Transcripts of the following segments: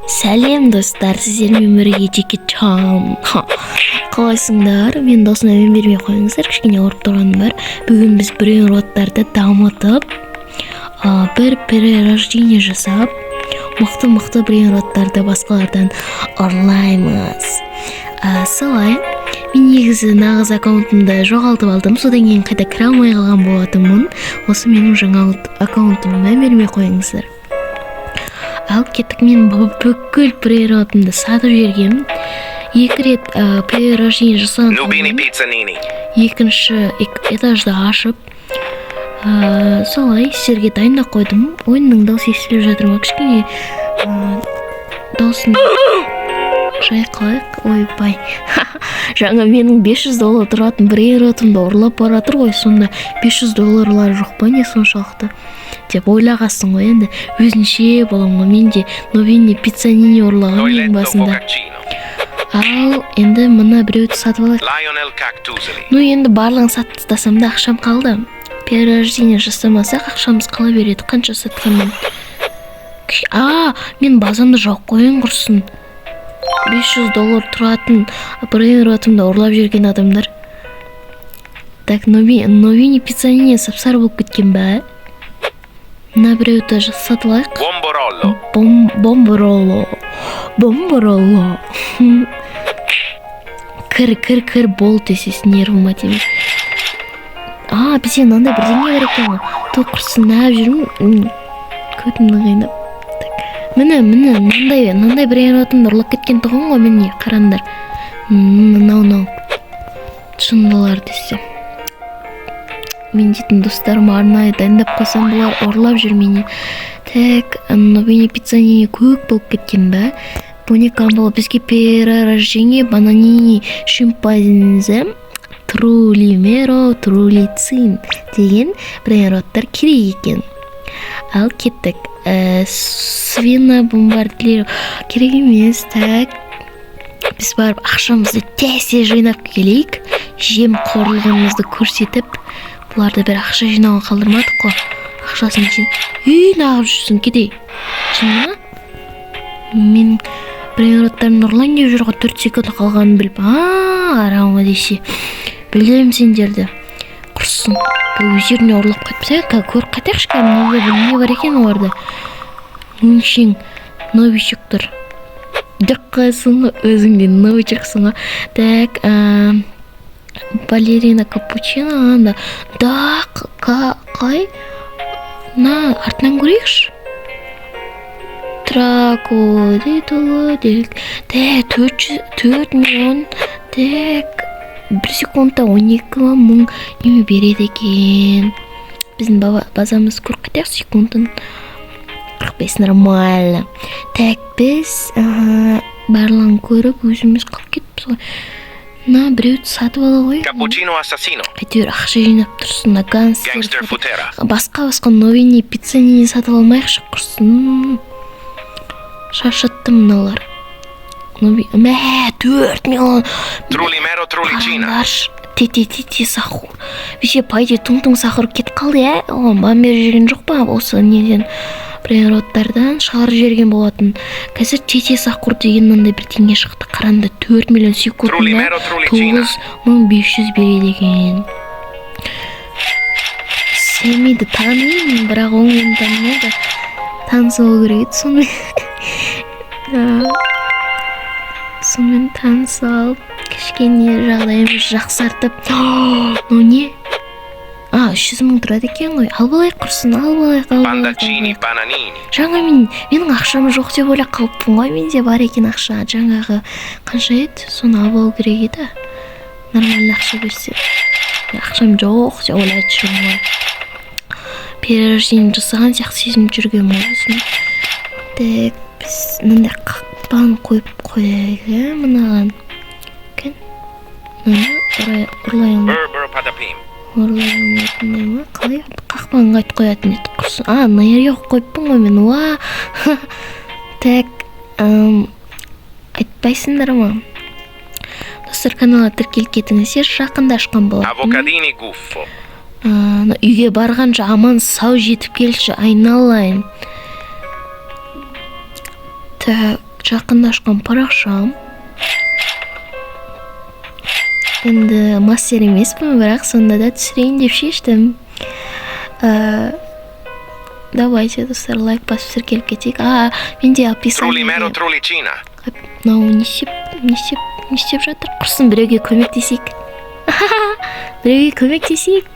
Сәлем, достар! Сіздермен бірге Джеки Чан. Қалайсыңдар? Мен досыма мән бермей қойыңыздар, кішкене ауырып тұрғаным бар. Бүгін біз брейнроттарды дамытып, бір перерождение жасап, мықты мықты брейнроттарды басқалардан ұрлаймыз. Солай, мен негізі нағыз аккаунтымды жоғалтып алдым, содан кейін қайта кіре алмай қалған болатынмын. Осы менің жаңа аккаунтыма мән бермей қойыңыздар. Ал кеттік. Мен бүкіл брейнротымды сатып жібергенмін. Екі рет перерождение жасаған. Nubini Pizzanini. Екінші этажды ашып, солай сіздерге дайындап қойдым. Ойынның дауысы естіліп жатыр ма? Кішкене дауысын жай қылайық. Ойбай, жаңа менің 500 доллар тұратын брейнротымды ұрлап бара жатыр ғой. Сонда 500 долларлар жоқ па, не соншалықты деп ойлағансың ғой. Енді өзінше боламын ғой. Мен де Нубини Пиццанини ұрлаған ең Toiletto басында. Focaccino. Ал енді мына біреуді сатып алайық. Lionel Cactuseli. Ну, енді барлығын сатып тастасам да, ақшам қалды. Перерождение жасамасақ, ақшамыз қала береді қанша сатқанмен. А мен базамды жауып қояйын, құрсын. 500 доллар тұратын брейнротымды ұрлап жүрген адамдар. Так, Новини Пиццанини сап-сары болып кеткен ба? Мына біреуді сатып алайық. Bomborollo. Бомборолло, бомборолло, кір, кір, кір, бол десес, нервыма тиме. А бізде мынандай бірдеңе бар екен ғой. То құрсын, неғып жүрмін, көтімді қинап. Так, міне, міне, мынандай, мынандай брейнротымды ұрлап кеткен тұғын ғой. Міне, қараңдар. Мынау, мынау шындылар десе, мен дейтін достарыма арнайы дайындап қойсам, бұлар ұрлап жүр мені. Так, Новини Пиццанини көк болып кеткен ба? Боникамбо. Бізге перерождение бананини шимпанзе трулимеро трулицин деген брейнроттар керек екен. Ал кеттік. Свина бомбардир керек емес. Так, біз барып ақшамызды тез тез жинап келейік, жемқорлығымызды көрсетіп. Бұларды бір ақша жинауға қалдырмадық қой. Ақшасын жин. Ей, неғып жүрсің, кедей? Шын ма? Мен брейнроттарын ұрлайын деп жүр ғой, 4 секунд қалғанын біліп. А, қараңғы десе, білемін сендерді, құрсын. Өздеріне ұрлап қайтпаса, көріп қайтайықшы. Кәдімгі не бар екен оларда? Өңшең новичоктар деп қоясың ғой, өзің де новичоксың ғой. Так, балерина капучино анда да қалай? Мына артынан көрейікші. Трако дейді. Так, 404 миллион. Так, бір секундта 12 000 неме береді екен. Біздің базамыз, көріп қайтайық секундын. 45, нормально. Так, біз барлығын көріп, өзіміз қалып кетіппіз ғой. Мына біреуді сатып ала ғой. Cappuccino assassino. Әйтеуір ақша жинап тұрсын мына гангстер. Gangster Futera. Басқа, басқа Новини Пиццанини сатып алмайықшы, құрсын, шаршатты мыналар. Мә, 4 миллион. Trulimero Trulicina. Қараңдаршы, тете тете сахур. Вообще, по идее, туң туң сахур кетіп қалды, иә. Оған бан беріп жіберген жоқ па? Осы неден, брейнроттардан шығарып жіберген болатын. Қазір тете сахур деген мынандай бірдеңе шықты. Қараңдар, 4 миллион, секундына Trulimero Trulicina. 9500 береді екен. Сэмиді танимын, бірақ ол мені танымайды. Танысып алу керек еді сонымен. Сонымен танысып алып, кішкене жағдайымызды жақсартып. Мынау не? А, 300 000 тұрады екен ғой. Алып алайық, құрсын, алып алайық, алып алайық, алып Pandaccini алайық. Bananini. Жаңа менің ақшам жоқ деп ойлап қалыппын ғой. Менде бар екен ақша. Жаңағы қанша еді, соны алып алу керек еді, нормально ақша берсе. Ақшам жоқ деп ойлап жүрмін ғой. Перерождение жасаған сияқты сезініп жүргенмін ғой өзім. Так, біз мынандай қақпан қойып қояйық, иә, мынаған. Кім мынаны ұрлай алмайды? Berber Patapim. Ұрлай алмайтындай ма? Қалай қақпаны қайтып қоятын еді, құрсын? А, мына жерге қойыппын ғой мен. Уа, так, айтпайсыңдар ма, достар? Каналға тіркеліп кетіңіздер, жақында ашқан болатынмын. Avocadini Guffo. Ана үйге барғанша аман сау жетіп келші, айналайын. Так. Жақында ашқан парақшам. Енді мастер емеспін, бірақ сонда да түсірейін деп шештім. Давайте, достар, лайк басып, тіркеліп кетейік. А менде Trulimero описание. Trulicina. Мынау не істеп, не істеп, не істеп жатыр? Құрсын, біреуге көмектесейік, біреуге көмектесейік.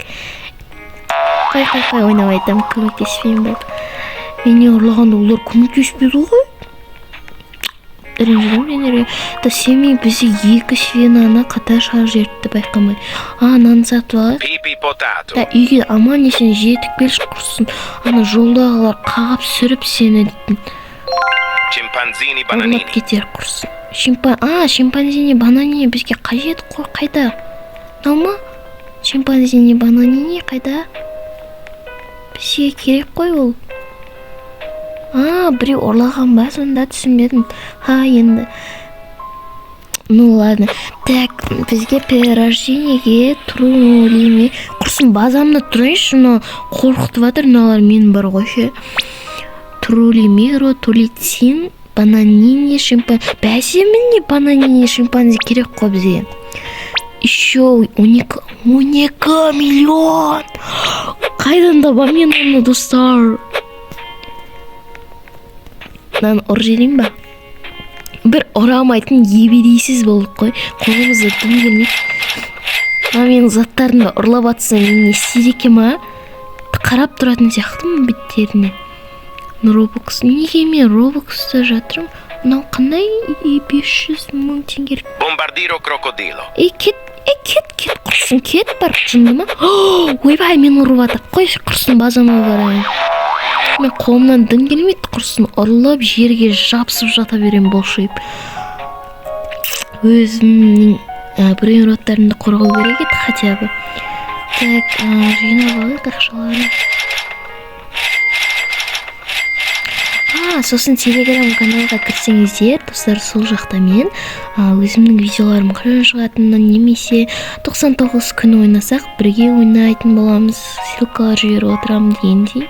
Қой, қой, қой, ойнап айтамын, көмектеспеймін болды. Мені ұрлағанда олар көмектеспеді ғой, ренжідім мен. Да семей бізде екі свинаны қатар шығарып жіберіпті байқамай. А, мынаны сатып алайық. Pipi potato. Да, үйге аман есен жетіп келші, құрсын, ана жолдағылар қағып сүріп сені дейтін. Scimpanzini Ұрлап bananini. кетер, құрсын. Шимпанзини бананини бізге қажет қой. Қайда? Мынау ма? Шимпанзини бананини қайда? Бізге керек қой ол. А, біреу ұрлаған ба сонда? Түсінбедім. Ха, енді, ну ладно. Так, бізге перерождениеге трулиме, құрсын, базамда тұрайыншы. Мынау қорқытып жатыр мыналар менің бар ғой ше. Трулимеро трулицин бананини шимпан, бәсе, міне, бананини шимпанзе керек қой бізге. Еще 12, 12 миллион қайдан табамын мен оны, достар? Мынаны ұрып жіберейін ба? Бір ұрамайтын ебедейсіз болдық қой, қолымызда дым келмейді. Мына менің заттарымды ұрлап жатса, мен не істейді екенмін? А, қарап тұратын сияқтымын беттеріне. Робокс, неге мен робокста жатырмын? Мынау қандай? 500 000 теңгелік. Bombardiro crocodilo. Ей, кет, ей, кет, кет, құрсын, кет бар. Жынды ма? Ойбай, мені ұрып жатыр. Қойшы, құрсын, базама барайын. Мен қолымнан дым келмейді, құрсын, ұрылып жерге жабысып жата беремін болшиып. Өзімнің брейнроттарымды қорғау керек еді хотя бы. Так, жинап алайық ақшаларын. А, сосын телеграм каналға кірсеңіздер, достар, сол жақта мен өзімнің видеоларым қашан шығатынын немесе 99 күн ойнасақ, бірге ойнайтын боламыз, ссылкалар жіберіп отырамын дегендей.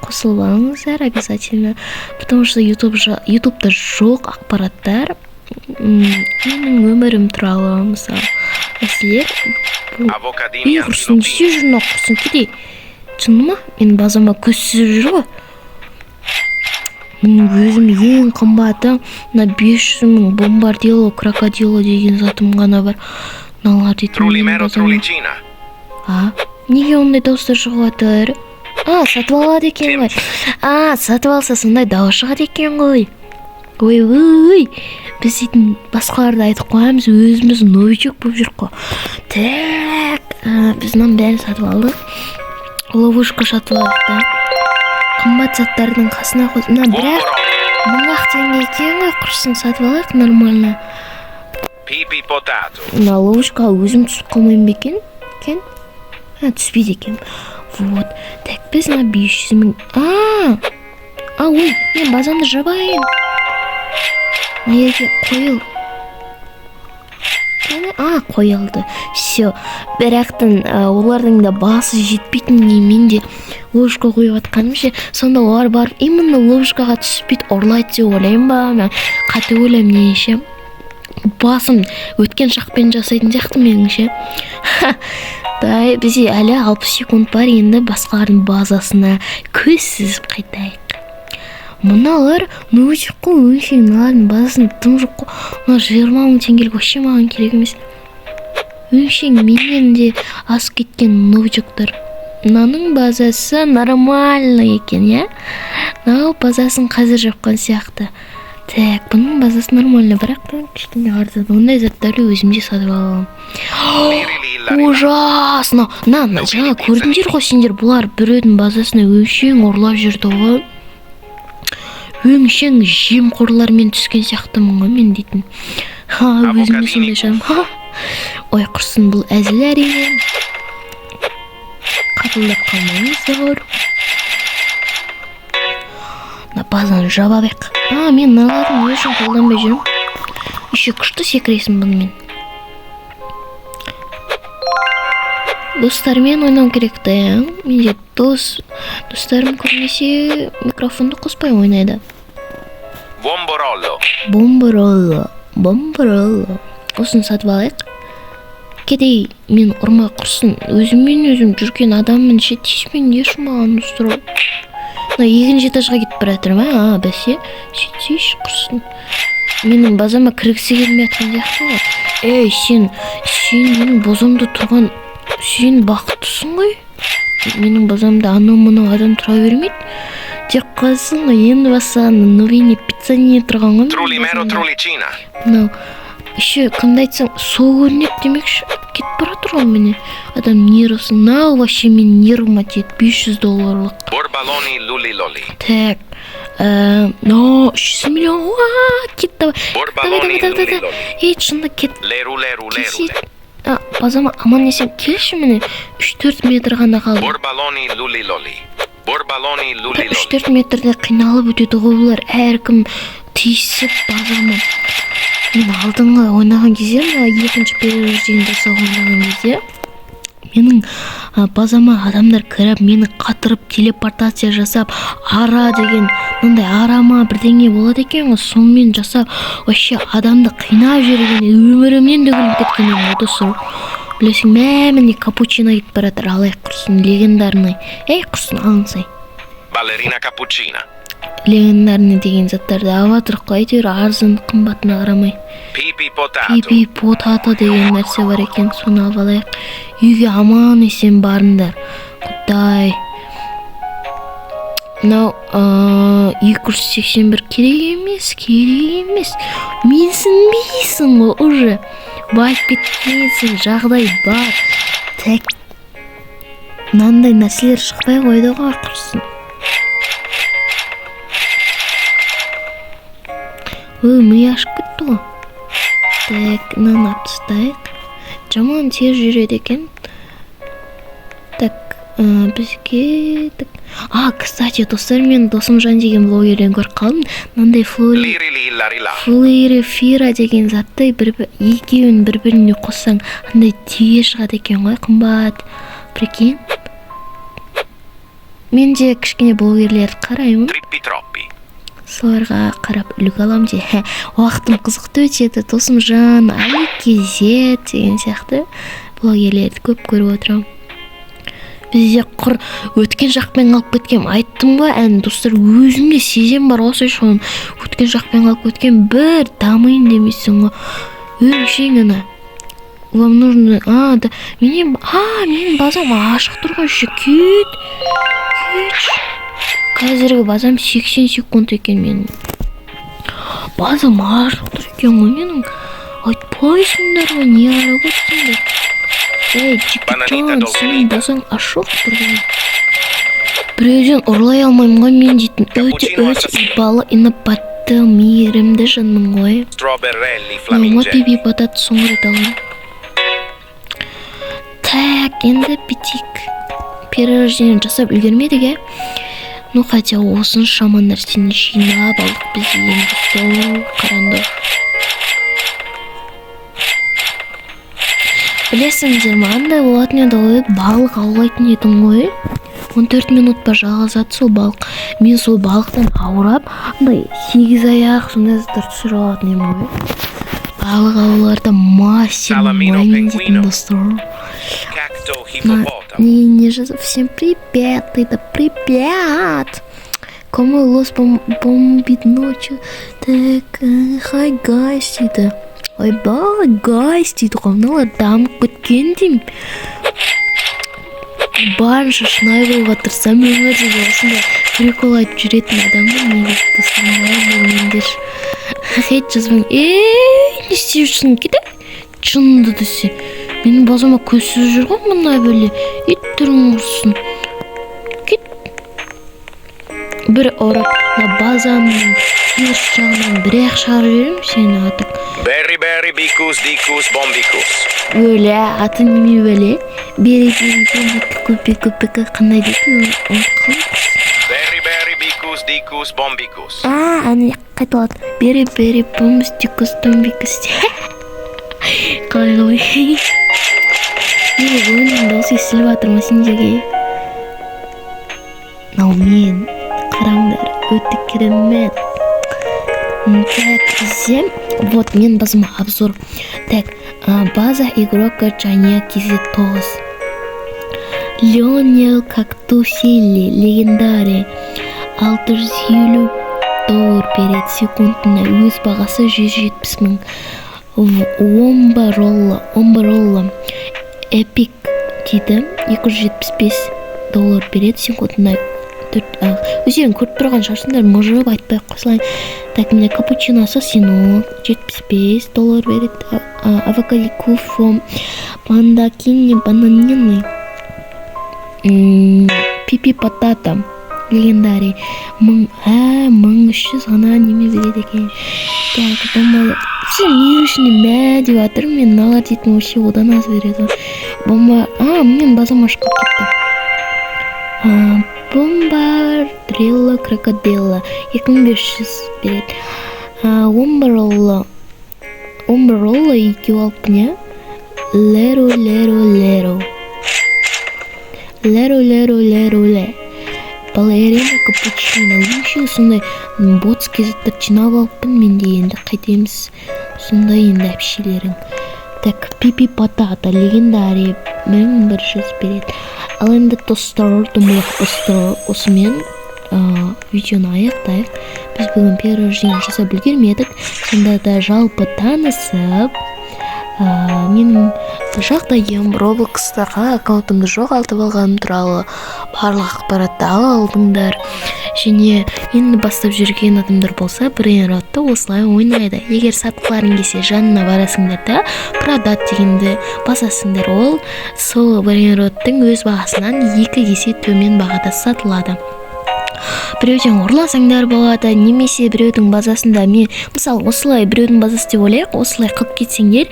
Қосылып алыңыздар обязательно, потому что ютубта жоқ ақпараттар, менің өмірім туралы, мысалы, мәселелер бұл. Avocadini Ей, құрсын, не antilopini. істеп жүр мынау? Құрсын, кедей, шыны ма? Менің базама көз сүзіп жүр ғой. Менің өзім ең қымбаты мына 500 000 бомбардило крокодило деген затым ғана бар. Мыналар дейтін менің Trulimero базама. Trulicina. А, неге ондай дауыстар шығып жатыр? А, сатып алады екен ғой. А, сатып алса, сондай дауыс шығады екен ғой. Ой, ой, біз дейтін басқаларды айтып қоямыз, өзіміз новичок болып жүрік қой. Так, біз мынаның бәрін сатып алдық. Ловушка сатып алайық та, қымбат заттардың қасына қос мына. Бірақ Buon мың ақ теңге екен ғой, құрсын, сатып алайық нормально. Pipi potato. Мына ловушкаға өзім түсіп қалмаймын ба екен екен? А, түспейді екен. Вот так, біз мына 500 000. А, ой, мен базамды жабайын. Мына жерге қойыл. Кәне, а, қойылды, все. Бірақтан олардың да басы жетпейтін. Мен де ловушка қойып жатқаным ше. Сонда олар барып именно ловушкаға түсіп, бүйтіп ұрлайды деп ойлаймын ба? Мен қате ойлаймын не ше? Басым өткен шақпен жасайтын сияқты менің ше. Дай, бізде әлі 60 секунд бар. Енді басқалардың базасына көз сүзіп қайтайық. Мыналар новичок қой, өңшең. Мыналардың базасында дым жоқ қой. Мына 20 000 теңгелік вообще маған керек емес. Өңшең менен де асып кеткен новичоктар. Мынаның базасы нормально екен, иә. Мынау базасын қазір жапқан сияқты. Так, бұның базасы нормально, бірақ та кішкене арзан. Ондай заттарды өзім де сатып ала аламын. Ужас! Мынау, мына жаңа көрдіңдер ғой сендер, бұлар біреудің базасына өңшең ұрлап жүрді ғой. Өңшең жемқорлармен түскен сияқтымын ғой мен дейтін. Ха, өзім де сондай шығармын. Ой, құрсын, бұл әзіл, әрине, қабылдап қалмаңыздар. Мына базаны жаба берейік. А, мен мыналарды не үшін қолданбай жүрмін? Еще күшті секіресің бұнымен. Достармен ойнау керек та, иә. Менде достарым көбінесе микрофонды қоспай ойнайды. Bomborollo. Бомбаролло, бомбаролло. Осыны сатып алайық. Кедей, мен ұрма құрсын. Өзіммен өзім жүрген адаммын ше, тиіспеңдерші маған, достар. Мына екінші этажға кетіп бара жатыр ма? А, бәсе, сөйтсейші құрсын. Менің базама кіргісі келмей жатқан сияқты ғой. Ей, сен менің базамда тұрған, сен бақыттысың ғой. Менің базамда анау мынау адам тұра бермейді. Тек қаласың ғой, енді бастаған новини пиццани тұрған ғой менің Trulimero базамда. trulicina. Мынау еще кімді айтсаң сол көрінеді демекші, кетіп бара жатыр ғой міне. Адам нервісі, мынау вообще менің нервыма тиеді, 500 долларлық. Borbaloni lulli lolli. Так, но 300 миллион, уа, кет давай. Давай, Borbaloni давай, давай, lulli давай. lolli. Ей, шынында кет. Leru leru Келсе, lerule. а, базама аман есен келші міне. 3-4 метр ғана қалды. Borbaloni lulli lolli. Borbaloni lulli lolli. 3-4 метрде қиналып өтеді ғой бұлар. Әркім тиісіп базама. Мен алдыңғы ойнаған кезде, мына екінші перерождение жасап ойнаған кезде, менің базама адамдар кіріп, мені қатырып, телепортация жасап, ара деген, мындай ара ма бірдеңе болады екен ғой, сонымен жасап, вообще адамды қинап жіберген, өмірімнен де күліп кеткен едім ғой, достар. Білесің, мә, міне капучино кетіп бара жатыр, алайық құрсын, легендарный. Ей, құрсын, алынсай. Ballerina cappuccina. Легендарный деген заттарды алып жатырық қой, әйтеуір арзан қымбатына қарамай. Pipi potato. Пипи потато деген нәрсе бар екен, соны алып алайық. Үйге аман есен барыңдар. Құдай. Мынау 281 керек емес, керек емес. Менсінбейсің ғой уже. Байып кеткенсің, жағдай бар. Так. Мынандай нәрселер шықпай қойды ғой құрсын. Ой, ми ашып кетті ғой. Так, мынаны алып тастайық. Жаман тез жүреді екен. Так, бізге... Так. А, кстати, достар, мен Досымжан деген блогерден көріп қалдым. Мынандай Liri lilla rila. флорифира деген затты екеуін бір-біріне қоссаң, андай түйе шығады екен ғой, қымбат. Прикинь. Мен де кішкене блогерлерді қараймын. Trippi troppi. Соларға қарап үлгі аламын де. Уақытым қызықты өтеді. Досымжан, Али KZ деген сияқты блогерлерді көп көріп отырамын. Бізде құр өткен шақпен қалып кеткен, айттым ғой әні, достар, өзім де сезем бар ғой, соны өткен шақпен қалып кеткен, бір дамиын демейсің ғой. Өңшең ана. Вам нужно, а, да, менен, а, менің базам ашық тұр ғой еще, кет, кетші. Қазіргі базам 80 секунд екен менің. Базам ашық тұр екен ғой менің. Айтпайсыңдар ғой, не қарап отырсыңдар? Ей, Бананита жігітжан, сенің долфинита. базаң ашық тұр ғой. Біреуден ұрлай алмаймын ғой мен дейтін. Өте, Капучино өте ассасино. ибалы, инабатты, мейірімді жанмын ғой. Strawberrelli Мама flamingelli. пиби батат соңғы рет аламын. Так, енді бүйтейік. Перерождение жасап үлгермедік, ә? Ну, хотя осыншама нәрсені жинап алдық біз енді сол қараңдар. Білесіңдер ме, андай болатын еді ғой, балық аулайтын едің ғой. 14 минут па жалғасады сол балық. Мен сол балықтан аурап, андай 8 аяқ сондай заттар түсіріп алатын едім ғой. Балық ауларда мастер Саламино майын дейтін пингвино. достар. Cacto На, hippopotamo. не, не жазып, всем привет, это привет. Кому лос бомбит ночью? Так, хай гайс дейді. Ойбай, гайс дейді ғой, мыналар дамып кеткен деймін. Барынша шынайы болуға тырысамын, өмірде де осындай прикол айтып жүретін адаммын негізі, достар, білмеңдерші. Хейт жазбаң. Ей, не істеп жүрсің, кет? Жынды десе. Менің базама көзсіз жүр ғой мына бәле. Ит түрің құрсын. Кет. Бір ұрып, мына базамның теріс жағынан бір-ақ шығарып жіберемін сені атып. Berry berry bicus dicus bombicus. Өлә, аты неме бәле? Бері бері бері көпе көпе қандай дейді? Ұмытып қалдым. Berry berry bicus dicus bombicus. А, әне қайталады. Бері бері бомбс дикус домбикус. Қалай қалай? Неге оның дауысы естіліп жатыр ма сендерге? Мынау мен. Қараңдар, өте керемет. Так, бізде вот мен базама обзор. Так, база игрока Джания KZ 9. Лионел Кактусили легендарий 650 доллар береді секундына, өз бағасы 170 мың. Омбаролла, Омбаролла эпик дейді, 275 доллар береді секундына. Төрт, өздерің көріп тұрған шығарсыңдар, мыжып айтпай ақ қойсалайын. Так, міне, капучино ассасино 75 доллар береді. Авокадо куфо, пандакини бананины, пипи патата легендарий мың, 1300 ғана неме береді екен. Так, бомба, сен не үшін мә деп жатырмын мен, мыналар дейтін вообще одан аз береді ғой. Бомба, менің базам ашып кетті. Бомбардрилла крокодилла 2500 береді. Омбаролла, омбаролла екеу алыппын, иә. Леру, леру, леру, леру, леру, леру, ле, балерина капучино. Вообще сондай ботский заттар жинап алыппын мен де, енді қайтеміз сондай енді, әпшелерің. Так, пипи патата легендарий 1100 береді. Ал енді, достар, домалақ достар, осымен видеоны аяқтайық. Біз бүгін перерождение жасап үлгермедік, сонда да жалпы танысып, менің жағдайым, Роблокстағы аккаунтымды жоғалтып алғаным туралы барлық ақпаратты ала алдыңдар. Және енді бастап жүрген адамдар болса, брейнротты осылай ойнайды. Егер сатқыларың келсе, жанына барасыңдар да, «продать» дегенді басасыңдар. Ол сол брейнроттың өз бағасынан 2 есе төмен бағада сатылады. Біреуден ұрласаңдар болады немесе біреудің базасында, мен мысалы, осылай біреудің базасы деп ойлайық, осылай қылып кетсеңдер,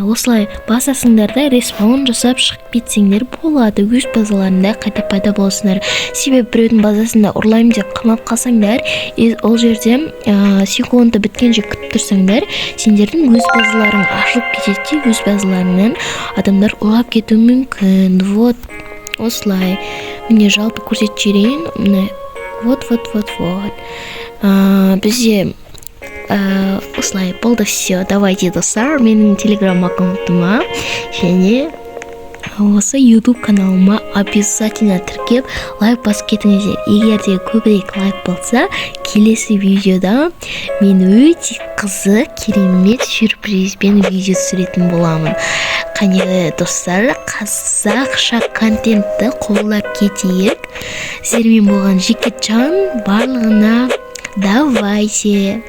осылай басасыңдар да, респаун жасап шығып кетсеңдер болады, өз базаларында қайта пайда боласыңдар. Себебі біреудің базасында ұрлаймын деп қамап қалсаңдар, и ол жерде секунды біткенше күтіп тұрсаңдар, сендердің өз базаларың ашылып кетеді де, өз базаларыңнан адамдар ұрлап кетуі мүмкін. Вот осылай, міне, жалпы көрсетіп жіберейін. Міне, вот, вот, вот, вот. Бізде осылай болды. Все, давайте, достар, менің телеграм аккаунтыма және осы YouTube каналыма обязательно тіркеп, лайк басып кетіңіздер. Егер де көбірек лайк болса, келесі видеода мен өте қызық, керемет сюрпризбен видео түсіретін боламын. Қане, достар, қазақша контентті қолдап кетейік. Сіздермен болған Жекежан. Барлығына давайте.